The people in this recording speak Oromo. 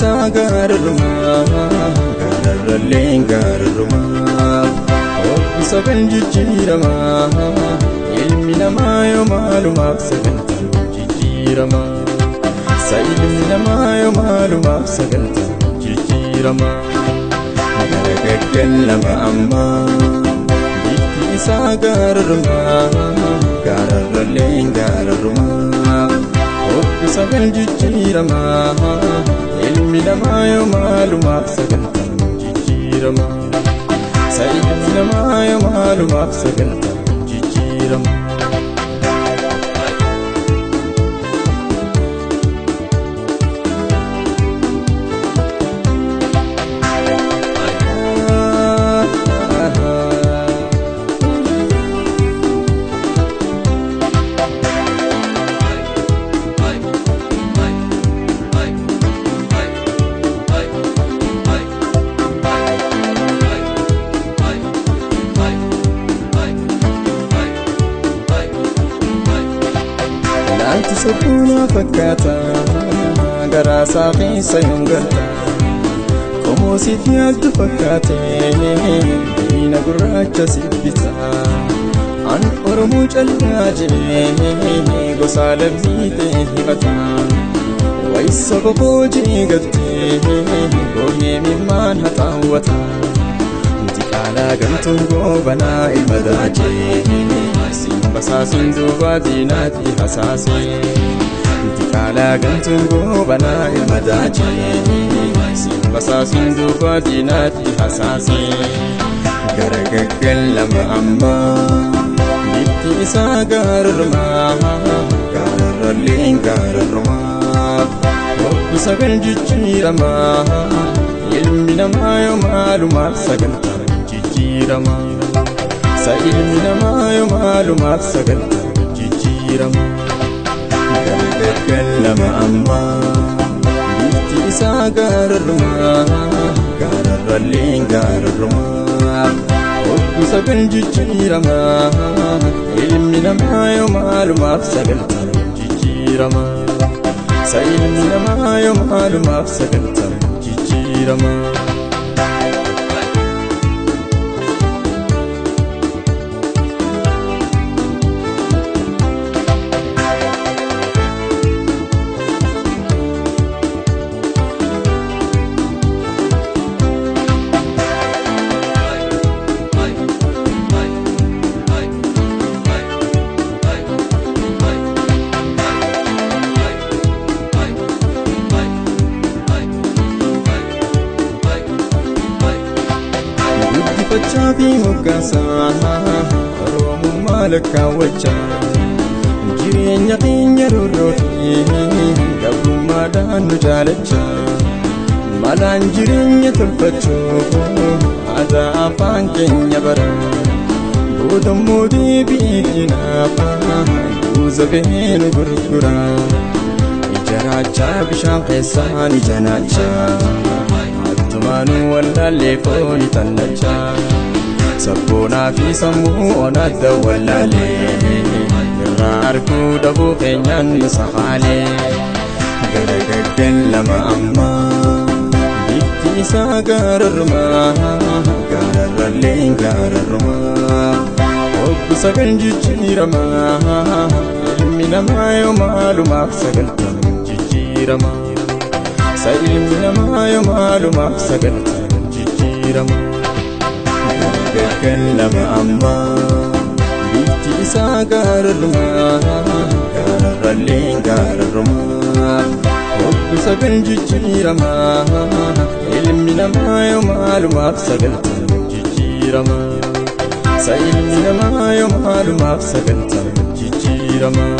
isaa gaararrumaa gaararralleen gaararrumaa obbi sagal jijjiiramaa ilmi namaa yoo maalumaaf sagaltan jijjiiramaa sa ilmi namaa yoo maalumaaf sagaltan jijjiiramaa garagaggallama ammaa bifti isaa gaararrumaa gaararralleen gaararrumaa obbi sagal jijjiiramaa ilmi namaa yoo maalumaaf sagaltan jijjiiramaa sa ilmi namaa yoo maalumaaf sagaltan jijjiiramaa. Laalti sokkuuna fakkaata garaa isaa keessa yoom galta qomoo siif yaaddu fakkaate diina gurraacha siif bita an Oromoo callaa jee gosa lammii ta'e himata wayisa boqoo jee galtee boohee mimmaan haxaawwata Diqaalaa gamtuun goobanaa ilma daachee Basaasin duuba diinaati hasaasee Diqaalaa gamtuun goobanaa ilma daachee Basaasin duuba diinaati hasaasee Garagaggallama ammaa bifti isaa gaararrumaa gaararralleen gaararrumaa obbi sagal jijjiiramaa ilmi namaa yoo maalumaaf sagaltan jijjiiramaa sa ilmi namaa yoo maalumaaf sagaltan jijjiiramaa garagaggallama ammaa bifti isaa gaararrumaa gaararralleen gaararrumaa obbi sagal jijjiiramaa ilmi namaa yoo maalumaaf sagaltan jijjiiramaa sa ilmi namaa yoo maalumaaf sagaltan jijjiiramaa. Guddifachaa fi moggaasaa Oromummaa lakkaawwachaa jireenya keenya roorroo fi gabrummaadhaan nu jaalachaa malaan jireenya tolfachuuf aadaa afaan keenya bara boodammoo deebii diinaaf guuza bahee nu gurgura ijaraachaa bishaan keessaan ija naachaa Attumaanuu wallaallee fooni tannachaa sabboonaa fi sammuu onadda wallaalee irraa arguu dhabuu keenyaan nu safaalee garagaggallama ammaa bifti isaa gaararrumaa gaararralleen gaararrumaa obbi sagal jijjiiramaa ilmi namaa yoo maalumaaf sagaltan jijjiiramaa sa ilmi namaa yoo maalumaaf sagaltan jijjiiramaa garagaggallama ammaa bifti isaa gaararrumaa gaararralleen gaararrumaa obbi sagal jijjiiramaa ilmi namaa yoo maalumaaf sagaltan jijjiiramaa sa ilmi namaa yoo maalumaaf sagaltan jijjiiramaa.